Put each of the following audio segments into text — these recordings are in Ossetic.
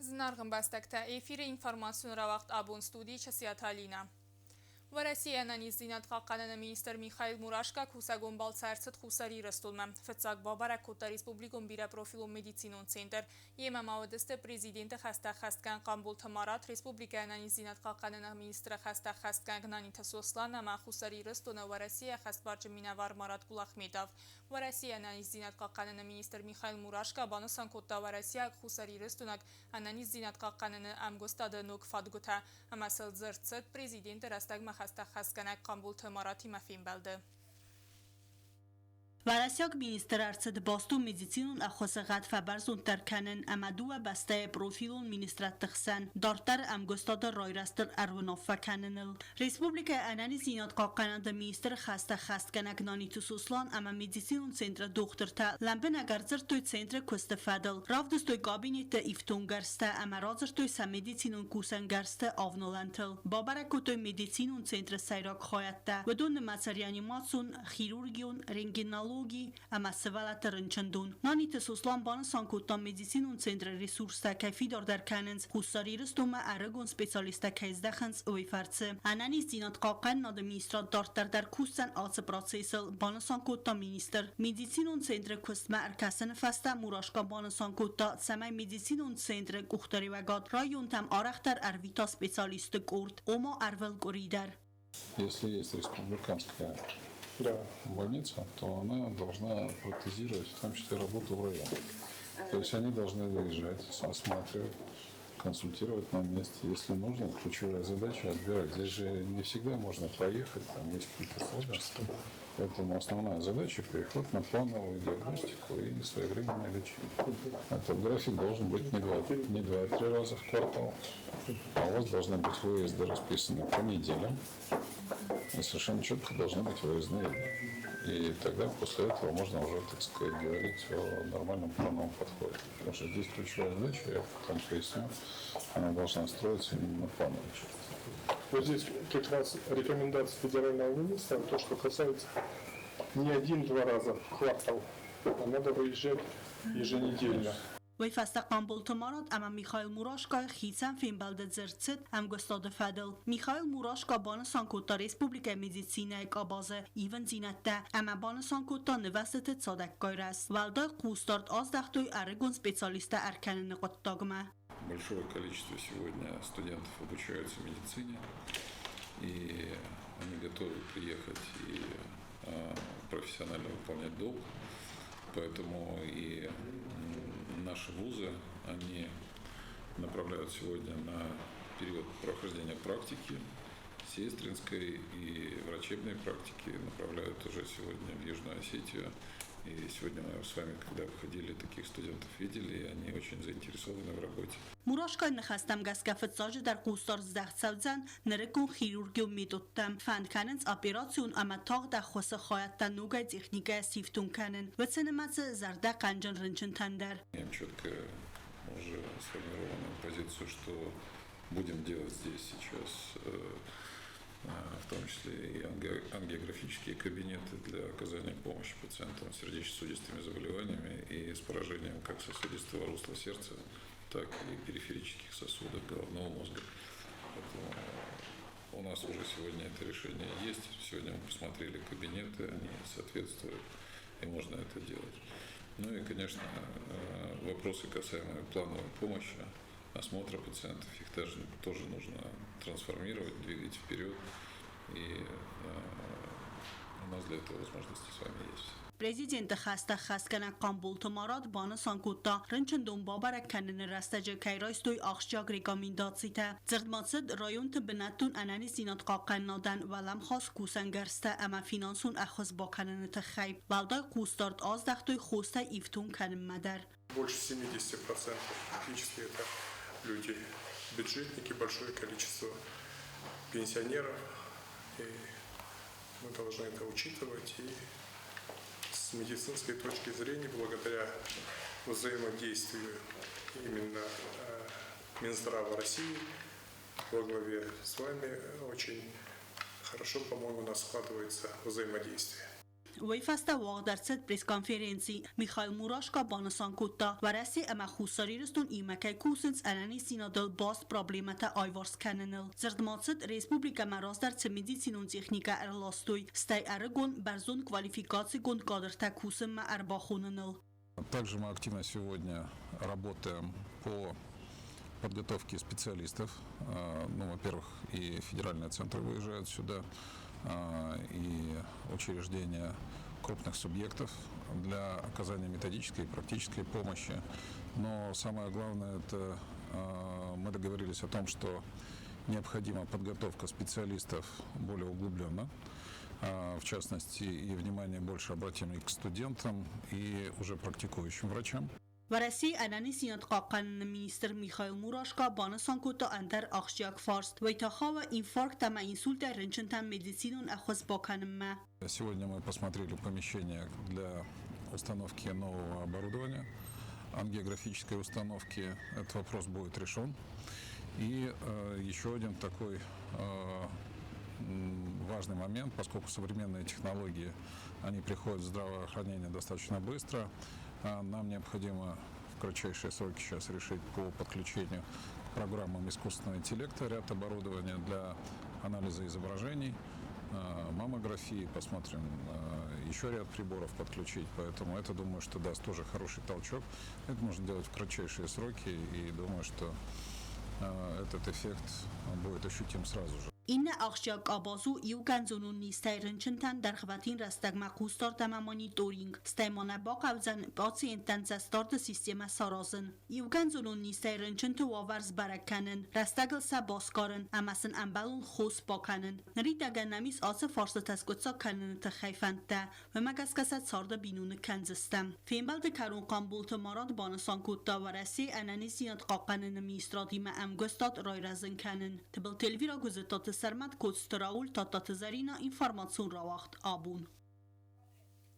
Зынаргъ ӕмбӕстӕгтӕ, эфиры информацион рауагъд абон студийы Часиаты Алинӕ. Уӕрӕсейы ӕнӕниздзинад хъахъхъӕныны министр Михаил Мурашко кусӕгон балцы ӕрцыд Хуссар Ирыстонмӕ. Фыццаг бабӕрӕг кодта республикон бирӕпрофилон медицинон центр. Йемӕ ма уыдысты президенты хӕстӕ ӕххӕстгӕнӕг Хъамболты Марат, республикӕйы ӕнӕниздзинад хъахъхъӕныны министры хӕстӕ ӕххӕстгӕнӕг Наниты Сослан ӕмӕ Хуссар Ирыстоны Уӕрӕсейы ӕххӕстбарджын минӕвар Марат Кулахметов. Уӕрӕсейы ӕнӕниздзинад хъахъхъӕныны министр Михаил Мурашко банысан кодта уӕрӕсейаг-хуссарирыстойнаг ӕнӕниздзинад хъахъхъӕныны ӕмгуыстады ног фадгуытӕ ӕмӕ сыл дзырд цыд президенты рӕстӕгмӕ хӕстӕ ӕххӕстгӕнӕг Хъамболты Маратимӕ фембӕлды. Уӕрӕсейаг министр ӕрцыд бӕстон медицинон ӕххуысы гъӕд фӕбӕрзонддӕр кӕнын ӕмӕ дыууӕ бӕстӕйы профилон министрадты хсӕн дарддӕры ӕмгуыстады райрӕзтыл ӕруынаффӕ кӕныныл. Республикӕйы ӕнӕниздзинад хъахъхъӕнады министры хӕстӕ ӕххӕстгӕнӕг Наниты Сослан ӕмӕ медицинон центры дохтыртӕ лӕмбынӕг ӕрдзырдтой центры куысты фӕдыл, равдыстой кабинетты ифтонггӕрзтӕ ӕмӕ радзырдтой сӕ медицинон кусӕнгӕрзты авналӕнтыл. Бабӕрӕг кодтой медицинон центры сӕйраг хайӕдтӕ, уыдон нымӕцы реанимацион, хирургион, рентгенологи ӕмӕ сывӕллӕтты рынчындон. Наниты Сослан банысан кодта, медицинон центры ресурстӕ кӕй фидардӕр кӕнынц, Хуссар Ирыстонмӕ ӕрыгон специалисттӕ кӕй здӕхынц, уый фӕрцы. Ӕнӕниздзинад хъахъхъӕнынады министрад дарддӕр дӕр кусдзӕн ацы процессыл, банысан кодта министр. Медицинон центры куыстмӕ ӕркӕсыны фӕстӕ Мурашко банысан кодта, цӕмӕй медицинон центры къухдариуӕгад районтӕм арӕхдӕр ӕрвита специалистты къорд, ома ӕрвылкъуыри дӕр. Если есть республиканская больница, то она должна протезировать, в том числе работу в районе. То есть они должны выезжать, осматривать, консультировать на месте. Если нужно, ключевая задача отбирать. Здесь же не всегда можно поехать, там есть какие-то сложности. Поэтому основная задача – переход на плановую диагностику и своевременное лечение. Этот график должен быть не два-три раза в квартал, а у вас должны быть выезды расписаны по неделям, и совершенно четко должны быть выездные дни. И тогда после этого можно уже, так сказать, говорить о нормальном плановом подходе. Потому что здесь ключевая задача, я потом поясню, она должна строиться именно на плановой части. Вот здесь как раз рекомендация федерального министра, то, что касается не один-два раза в квартал, а надо выезжать еженедельно. Уый фӕстӕ Хъамболты Марат ӕмӕ Михаил Мурашкойы хицӕн фембӕлды дзырд цыд ӕмгуыстады фӕдыл. Михаил Мурашко банысан кодта республикӕйы медицинӕйы къабазы ивындзинӕдтӕ ӕмӕ банысан кодта нывӕзтыты цадӕггай рӕзт. Уӕлдай хъусдард аздӕхтой ӕрыгон специалисттӕ ӕркӕныны хъуыддагмӕ. Большое количество сегодня студентов обучаются медицине, и они готовы приехать и профессионально выполнять долг. Поэтому и наши вузы, они направляют сегодня на период прохождения практики, сестринской и врачебной практики, направляют уже сегодня в Южную Осетию. И сегодня мы с вами, когда обходили таких студентов, видели, и они очень заинтересованы в работе. Мурашкойы ныхӕстӕм гӕсгӕ фыццаджыдӕр хъусдард здӕхт цӕудзӕн нырыккон хирургион методтӕм, фӕнд кӕнынц операцион ӕмӕ тагъд ӕххуысы хайадтӕ ногӕй техникӕйӕ сифтонг кӕнын, уыцы нымӕцы зӕрдӕхъӕнджын рынчынтӕн дӕр. Имеем четко уже сформированную позицию, что будем делать здесь сейчас, в том числе и ангиографические кабинеты для оказания помощи пациентам с сердечно-сосудистыми заболеваниями и с поражением как сосудистого русла сердца, так и периферических сосудов головного мозга. Поэтому у нас уже сегодня это решение есть. Сегодня мы посмотрели кабинеты, они соответствуют, и можно это делать. Ну и, конечно, вопросы, касаемые плановой помощи, осмотра пациентов, их тоже нужно трансформировать, двигать вперед. И у нас для этого возможности с вами есть. Президенты хӕстӕ ӕххӕстгӕнӕг Хъамболты Марат банысан кодта, рынчындон бабӕрӕг кӕныны рӕстӕджы кӕй райстой ахсджиаг рекомендацитӕ. Дзырд ма цыд районты бынӕттон ӕнӕниздзинад хъахъхъӕнынадӕн уӕлӕмхас кусӕнгӕрзтӕ ӕмӕ финансон ӕххуыс бакӕныны тыххӕй. Уӕлдай хъусдард аздӕхтой хостӕ ифтонг кӕнынмӕ дӕр. Больше 70% практически это люди, бюджетники, большое количество пенсионеров. И мы должны это учитывать. И с медицинской точки зрения, благодаря взаимодействию именно Минздрава России во главе с вами, очень хорошо, по-моему, у нас складывается взаимодействие. Уый фӕстӕ уагъд ӕрцыд пресс-конференци. Михаил Мурашко банысан кодта, Уӕрӕсе ӕмӕ Хуссар Ирыстон иумӕ кӕй кусынц ӕнӕниздзинадыл баст проблемӕтӕ аиуварс кӕныныл. Дзырд ма цыд, республикӕмӕ раздӕр цы медицинон техникӕ ӕрластой, стӕй ӕрыгон, бӕрзонд квалификацигонд кадртӕ кусынмӕ ӕрбахоныныл. Также мы активно сегодня работаем по подготовке специалистов. Ну, во-первых, и федеральные центры выезжают сюда, и учреждения крупных субъектов для оказания методической и практической помощи. Но самое главное, это мы договорились о том, что необходима подготовка специалистов более углубленно. В частности, и внимание больше обратим и к студентам, и уже практикующим врачам. Уӕрӕсейы ӕнӕниздзинад хъахъхъӕныны министр Михаил Мурашко банысан кодта ӕндӕр ахсджиаг фарст, уый та хауы инфаркт ӕмӕ инсультӕй рынчынтӕн медицинон ӕххуыс бакӕнынмӕ. Сегодня мы посмотрели помещение для установки нового оборудования, ангиографической установки. Этот вопрос будет решен. И еще один такой важный момент, поскольку современные технологии, они приходят в здравоохранение достаточно быстро, нам необходимо в кратчайшие сроки сейчас решить по подключению к программам искусственного интеллекта ряд оборудования для анализа изображений, маммографии, посмотрим, еще ряд приборов подключить, поэтому это, думаю, что даст тоже хороший толчок. Это можно делать в кратчайшие сроки, и думаю, что этот эффект будет ощутим сразу же. Иннӕ ахсджиаг къабаз у иугӕндзонон низтӕй рынчынтӕн дӕргъвӕтин рӕстӕгмӕ хъусдард ӕмӕ мониторинг, стӕй ма нӕ бахъӕудзӕн пациенттӕн цӕстдарды системӕ саразын. Иугӕндзонон низтӕй рынчынты уавӕр сбӕрӕг кӕнын, рӕстӕгыл сӕ басгарын ӕмӕ сын ӕмбӕлон хос бакӕнын. Ныридӕгӕн нӕм ис ацы фарстытӕ скъуыддзаг кӕныны тыххӕй фӕндтӕ, уымӕ гӕсгӕ сӕ царды биноныг кӕндзыстӕм. Фембӕлды кӕрон Хъамболты Марат банысан кодта Уӕрӕсейы ӕнӕниздзинад хъахъхъӕныны министрадимӕ ӕмгуыстад райрӕзын кӕнын. Тыбылты Эльвира Гуызыттаты Сӕрмӕт, Коцты Рауль, Тадтаты Зӕринӕ, информацион рауагъд Абон.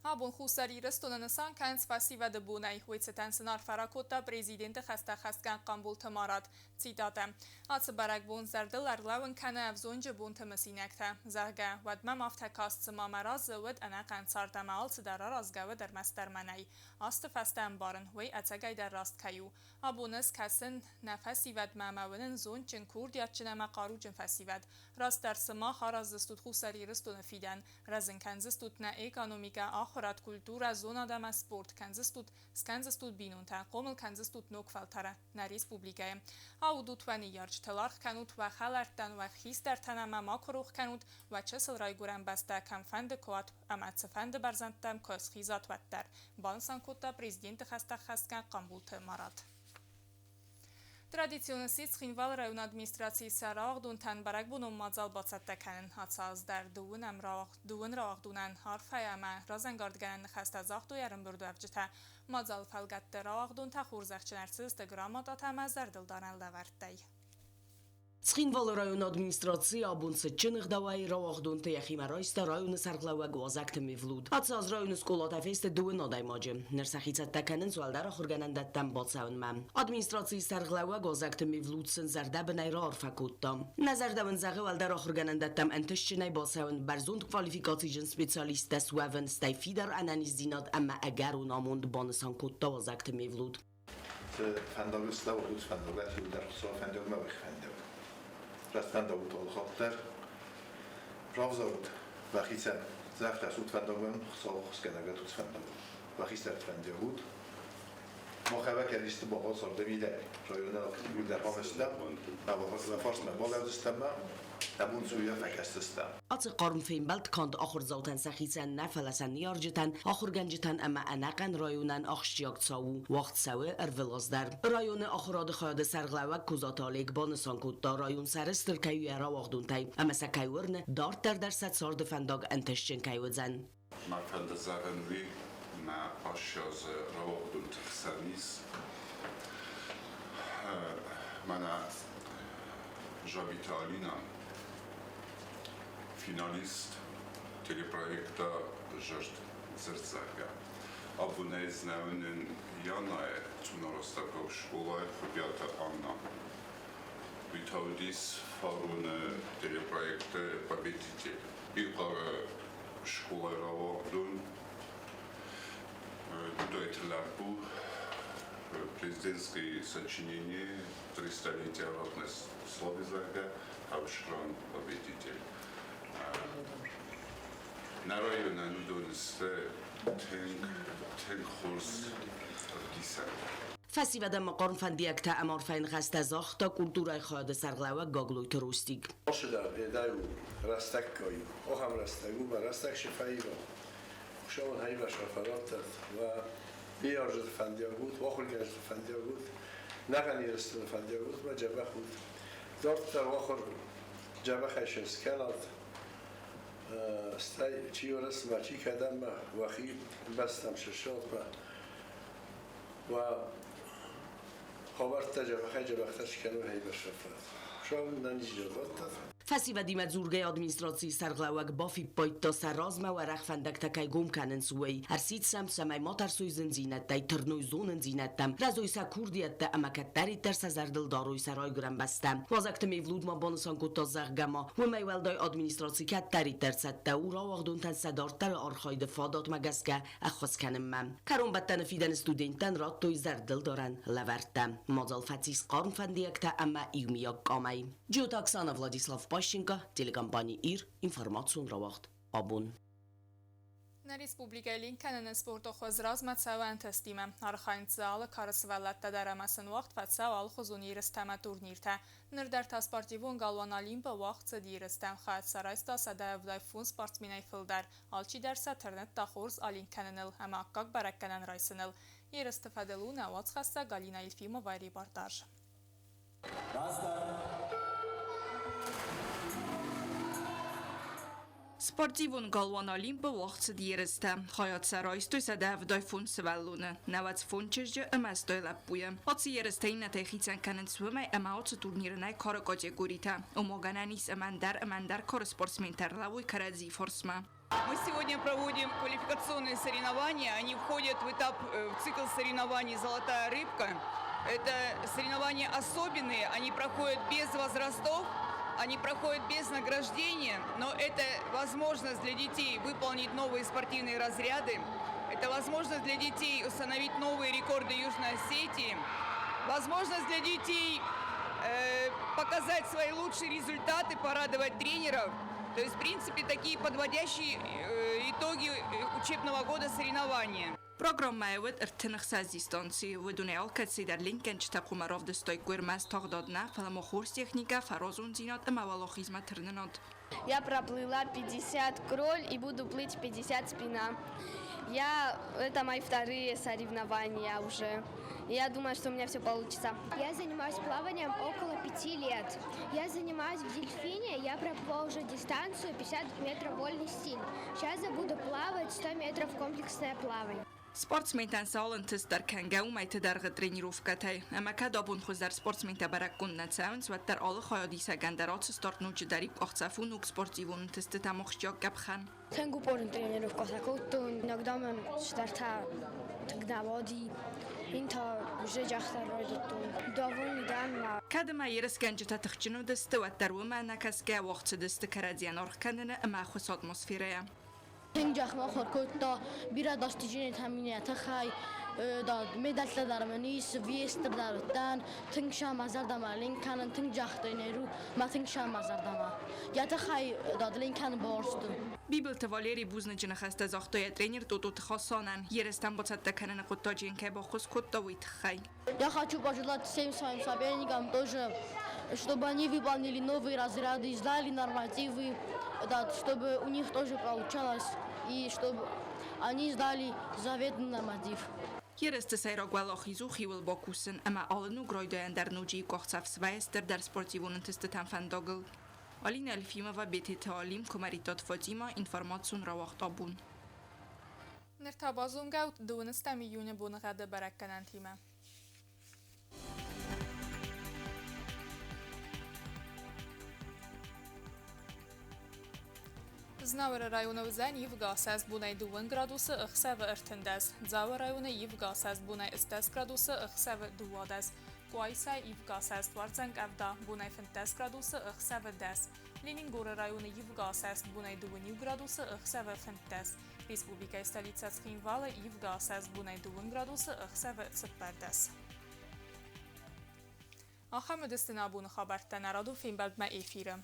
Абон Хуссар Ирыстоны нысан кӕнынц фӕсивӕды бонӕй. Уый цытӕн сын арфӕ ракодта президенты хӕстӕ хӕсгӕ Хъамболты Марат. Цитатӕ. Ацы бӕрӕгбон зӕрдыл ӕрлӕууын кӕны ӕвзонджы бонты мысинӕгтӕ. Зӕгъгӕ, уӕд мӕм афтӕ каст, цыма мӕ разы уыд ӕнӕхъӕн цард ӕмӕ алцыдӕр аразгӕ уыд ӕрмӕстдӕр мӕнӕй. Азты фӕстӕ ӕмбарын, уый ӕцӕгӕйдӕр раст кӕй у. Абон ӕз кӕсын нӕ фӕсивӕдмӕ ӕмӕ уынын зондджын, курдиатджын ӕмӕ хъаруджын фӕсивӕд. Растдӕр сымах араздзыстут Хуссар Ирыстоны фидӕн, рӕзын кӕндзыстут нӕ экономикӕ, ахуырад, культурӕ, зонад ӕмӕ спорт, кӕндзыстут, скӕндзыстут бинонтӕ, хъомыл кӕндзыстут ног фӕлтӕры нӕ республикӕйы. Аудут уӕ ныййарджытыл, аргъ кӕнут уӕ хӕлӕрттӕн, уӕ хистӕртӕн ӕмӕ макуы рох кӕнут уӕ чысыл райгуырӕн бӕстӕ кӕмфӕнды куы уат ӕмӕ цыфӕнды бӕрзӕндтӕм куы схизат, уӕддӕр, банысан кодта президенты хӕстӕ хӕсгӕ Хъамболты Марат. Традицион сси Цхинвалы районы администрацийы сӕ рауагъдонтӕн бӕрӕгбонон мадзал бацӕттӕ кӕнын. Ацы аз дӕр дыууын рауагъдонӕн арфӕйы ӕмӕ разӕнгардгӕнӕн ныхӕстӕ загътой ӕрӕмбырдуӕвджытӕ. Мадзалы фӕлгӕтты рауагъдонтӕ хорзӕхджын ӕрцыдысты грамотатӕ ӕмӕ зӕрдылдарӕн лӕвӕрттӕй. Цхинвалы районы администрацийы абон цытджын ӕгъдауӕй рауагъдонты йӕхимӕ райста районы сӕргълӕууӕг Уазӕгты Мевлуд. Ацы аз районы скъолатӕ фесты дыууын адӕймаджы. Ныр сӕхи цӕттӕ кӕнынц уӕлдӕр ахуыргӕнӕндӕттӕм бацӕуынмӕ. Администрацийы сӕргълӕууӕг Уазӕгты Мевлуд сын зӕрдӕбынӕй раарфӕ кодта. Нӕ зӕрдӕ уын зӕгъы уӕлдӕр ахуыргӕнӕндӕттӕм ӕнтыстджынӕй бацӕуын, бӕрзонд квалификациджын специалисттӕ суӕвын, стӕй фидар ӕнӕниздзинад ӕмӕ ӕгӕрон амонд, банысан кодта Уазӕгты Мевлуд. Фӕндагыл слӕууыд фӕндагыл иудар Хуыцау фӕндагмӕ уых фӕндаг. Раст фӕндагут алыхатт дӕр. Равзарут уӕхицӕн. Зӕгътӕ суд фӕндагӕн Хуыцауы хуысгӕнӕгӕт уыц фӕндагыл. Уӕхицӕн фӕндиаг Мах ӕвӕкӕд исты багъӕцардӕ мидӕг. Районы иуылдӕр хъуамӕ фарстмӕ балӕудзыстӕм нӕ бон цы у, фӕкӕсдзыстӕм. Ацы хъарм фембӕлд канд ахуырдзаутӕн сӕхицӕн нӕ, фӕлӕ сӕ ныййарджытӕн, ахуыргӕнджытӕн ӕмӕ ӕнӕхъӕн районӕн ахсджиаг цау у, уагъд цӕуы ӕрвылаз дӕр. Районы ахуырады хайады сӕргълӕууӕг Козаты Олег банысан кодта, район сӕрыстыр кӕй у йӕ рауагъдонтӕй ӕмӕ сӕ кӕй уырны, дарддӕр дӕр сӕ царды фӕндаг ӕнтыстджын кӕй уыдзӕн. Мӕ фӕнды зӕгъын уый, мӕ ассӕдзы рауагъдонты хсӕн ис мӕнӕ Жабиты Алина, финалист телепроекта «Зӕрдзӕгӕ». Абонӕй знӕуынын Янайы Цъунарастӕуккаг скъолайы Хуыбиаты Анна. Уый та уыдис фароны телепроекты победитель. Икъары. Скъолайы рауагъдон Дудайты лӕппу, президентское сочинение «Тристолетие родной славы», зӕгъгӕ, Абширон победитель. Нӕ районӕн уыдон сты тынг, тынг хорз ӕвдисӕн. Фӕсивӕдӕн ма хъарм фӕндиӕгтӕ ӕмӕ арфӕйы ныхӕстӕ загъта культурӕйы хайады сӕргълӕууӕг Гаглойты Ростик. Алцыдӕр бедӕй у, рӕстӕггай у. Ахӕм рӕстӕг у, мӕ рӕстӕг цы фӕива, Хуыцауӕн хӕйвӕсӕ фӕраттӕд, уӕ ныййарджыты фӕндиаг ут, уӕ ахуыргӕнджыты фӕндиаг ут, нӕхъӕн Ирыстоны фӕндиаг ут мӕ дзӕбӕх ут. Дарддӕр уӕ ахуыр дзӕбӕхӕй се скӕнат, стӕй чи Уӕрӕсемӕ, чи кӕдӕммӕ уӕхи бӕстӕм сыссӕут мӕ уӕ хабӕрттӕ дзӕбӕхӕй-дзӕбӕхдӕр скӕной хӕйвӕсӕ фӕрат. Хуыцау уын ӕнӕниздзинад раттӕд. Фӕсивӕдимӕ дзургӕйӕ администрацийы сӕргълӕууӕг бафиппайдта, сӕ размӕ уӕрӕх фӕндӕгтӕ кӕй гом кӕнынц, уый. Ӕрсидт сӕм, цӕмӕй ма тӕрсой зындзинӕдтӕй, тырной зонындзинӕдтӕм, рӕзой сӕ курдиӕттӕ ӕмӕ кӕддӕриддӕр сӕ зӕрдыл дарой сӕ райгуырӕн бӕстӕ. Уазӕгты Мевлуд ма банысан кодта, зӕгъгӕ ма уымӕй уӕлдай администраци кӕддӕриддӕр цӕттӕ у рауагъдонтӕн сӕ дарддӕры архайды фадатмӕ гӕсгӕ ӕххуыс кӕнынмӕ. Кӕронбӕттӕны фидӕны студенттӕн радтой зӕрдылдарӕн лӕвӕрттӕ. Мадзал фӕцис хъарм фӕндиӕгтӕ ӕмӕ иумиаг къамӕй. Джиоты Оксана, Владислав Пащенко, телекомпани «Ир», информацион рауагъд «Абон». Нӕ республикӕйы ленк кӕныны спорты хуыз размӕ цӕуы ӕнтыстимӕ. Архайынц дзы алы кары сывӕллӕттӕ дӕр ӕмӕ сын уагъд фӕцӕуы алыхуызон ерыстӕ ӕмӕ турниртӕ. Ныр дӕр та спортивон галуан Олимп-ы уагъд цыд ерыстӕм. Хайад сӕ райста 175 спортсменӕй фылдӕр. Алчидӕр сӕ тырныдта хорз аленк кӕныныл ӕмӕ аккаг бӕрӕггӕнӕн райсыныл. Ерысты фӕдыл у нӕ уацхӕссӕг Галина Ефимовайы репортаж. Спортивон галуан Олимп-ы уагъд цыд ерыстӕ. Хайад сӕ райстой 175 сывӕллоны, 95 чызджы ӕмӕ 80 лӕппуйы. Ацы ерыстӕ иннӕтӕй хицӕн кӕнынц уымӕй, ӕмӕ ацы турниры нӕй кары категоритӕ. Ома гӕнӕн ис ӕмӕ ӕндӕр ӕмӕ ӕндӕр кары спортсментӕ ӕрлӕууой кӕрӕдзийы фарсмӕ. Мы сегодня проводим квалификационные соревнования. Они входят в этап, в цикл соревнований «Золотая рыбка». Это соревнования особенные, они проходят без возрастов, они проходят без награждения, но это возможность для детей выполнить новые спортивные разряды, это возможность для детей установить новые рекорды Южной Осетии, возможность для детей показать свои лучшие результаты, порадовать тренеров. То есть, в принципе, такие подводящие итоги учебного года соревнования. Программӕйы уыд 36 дистанцийы. Уыдонӕй алкӕцыдӕр ленкгӕнджытӕ хъуамӕ равдыстаиккой ӕрмӕст тагъдад нӕ, фӕлӕ ма хорз техникӕ, фӕразондзинад ӕмӕ уӕлахизмӕ тырнынад. Я проплыла 50 кроль и буду плыть 50 спина. Это мои вторые соревнования уже. Я думаю, что у меня все получится. Я занимаюсь плаванием около 5 лет. Я занимаюсь в «Дельфине», я проплыла уже дистанцию 50 метров вольный стиль. Сейчас я буду плавать 100 метров комплексное плавание. Спортсментӕн сӕ алы ӕнтыст дӕр кӕнгӕ у мӕйты дӕргъы тренировкӕтӕй. Ӕмӕ кӕд абон хуыздӕр спортсментӕ бӕрӕггонд нӕ цӕуынц, уӕддӕр алы хайадисӕгӕн дӕр ацы старт ноджыдӕр иу къахдзӕф у ног спортивон ӕнтыстытӕм ахсджиаг къӕпхӕн. Тынг упорно тренировкӕтӕ кодтон. Иногда мӕм цыдӕртӕ тынг нӕ уади. Ин та уже джахдӕр райдыдтон. Довольный дӕн ма. Кӕд ӕмӕ ерысгӕнджытӕ тыхджын уыдысты, уӕддӕр уымӕ ӕнӕкӕсгӕ уагъд цыдысты кӕрӕдзийӕн аргъ кӕныны ӕмӕ ӕххуысы атмосферӕйӕ. Тынг джахмӕ ахуыр кодта, бирӕ достиженийтӕ мин йӕ тыххӕй, медальтӕ дӕр мын ис, вестр дӕр уыдтӕн. Тынг сӕ мӕ зӕрдӕмӕ ленк кӕнын, тынг джахтӕ мӕ тынг сӕ мӕ зӕрдӕмӕ. Йӕ тыххӕй ленк кӕнын бауарзтон. Бибылты Валери бузныджы ныхӕстӕ загъта йӕ тренер Тототы Хасанӕн, ерыстӕм бацӕттӕ кӕныны хъуыддаджы йын кӕй баххуыс кодта, уый тыххӕй. Я хочу пожелать всем своим соперникам тоже, чтобы они выполнили новые разряды, сдали нормативы, да, чтобы у них тоже получалось и чтобы они сдали заветный норматив. Ерысты сӕйраг уӕлахиз у хиуыл бакусын ӕмӕ алы ног райдайӕн дӕр ноджы иу къахдзӕф свӕййы стырдӕр спортивон ӕнтыстытӕм фӕндагыл. Алина Альфимова, Бететы Алим, Куымӕридтаты Фатима, информацион рауагъд «Абон». Ныр та базонгӕ ут 12 июны боныгъӕды бӕрӕггӕнӕнтимӕ. Знауыры районы уыдзӕн ивгӕ асӕст, бонӕй 2 градусы, ӕхсӕвы 13. Дзауы районы ивгӕ асӕст, бонӕй 18 градусы, ӕхсӕвы 12. Къуайсайы ивгӕ асӕст уардзӕн къӕвда, бонӕй 15 градусы, ӕхсӕвы 10. Ленингоры районы ивгӕ асӕст бонӕй 21 градусы, ӕхсӕвы 15. Республикӕйы столицӕ Цхинвалы ивгӕ асӕст бонӕй 2 градусы, ӕхсӕвы 14. Ахӕм уыдысты нӕ абоны хабӕрттӕ. Нӕ радон фембӕлдмӕ эфиры.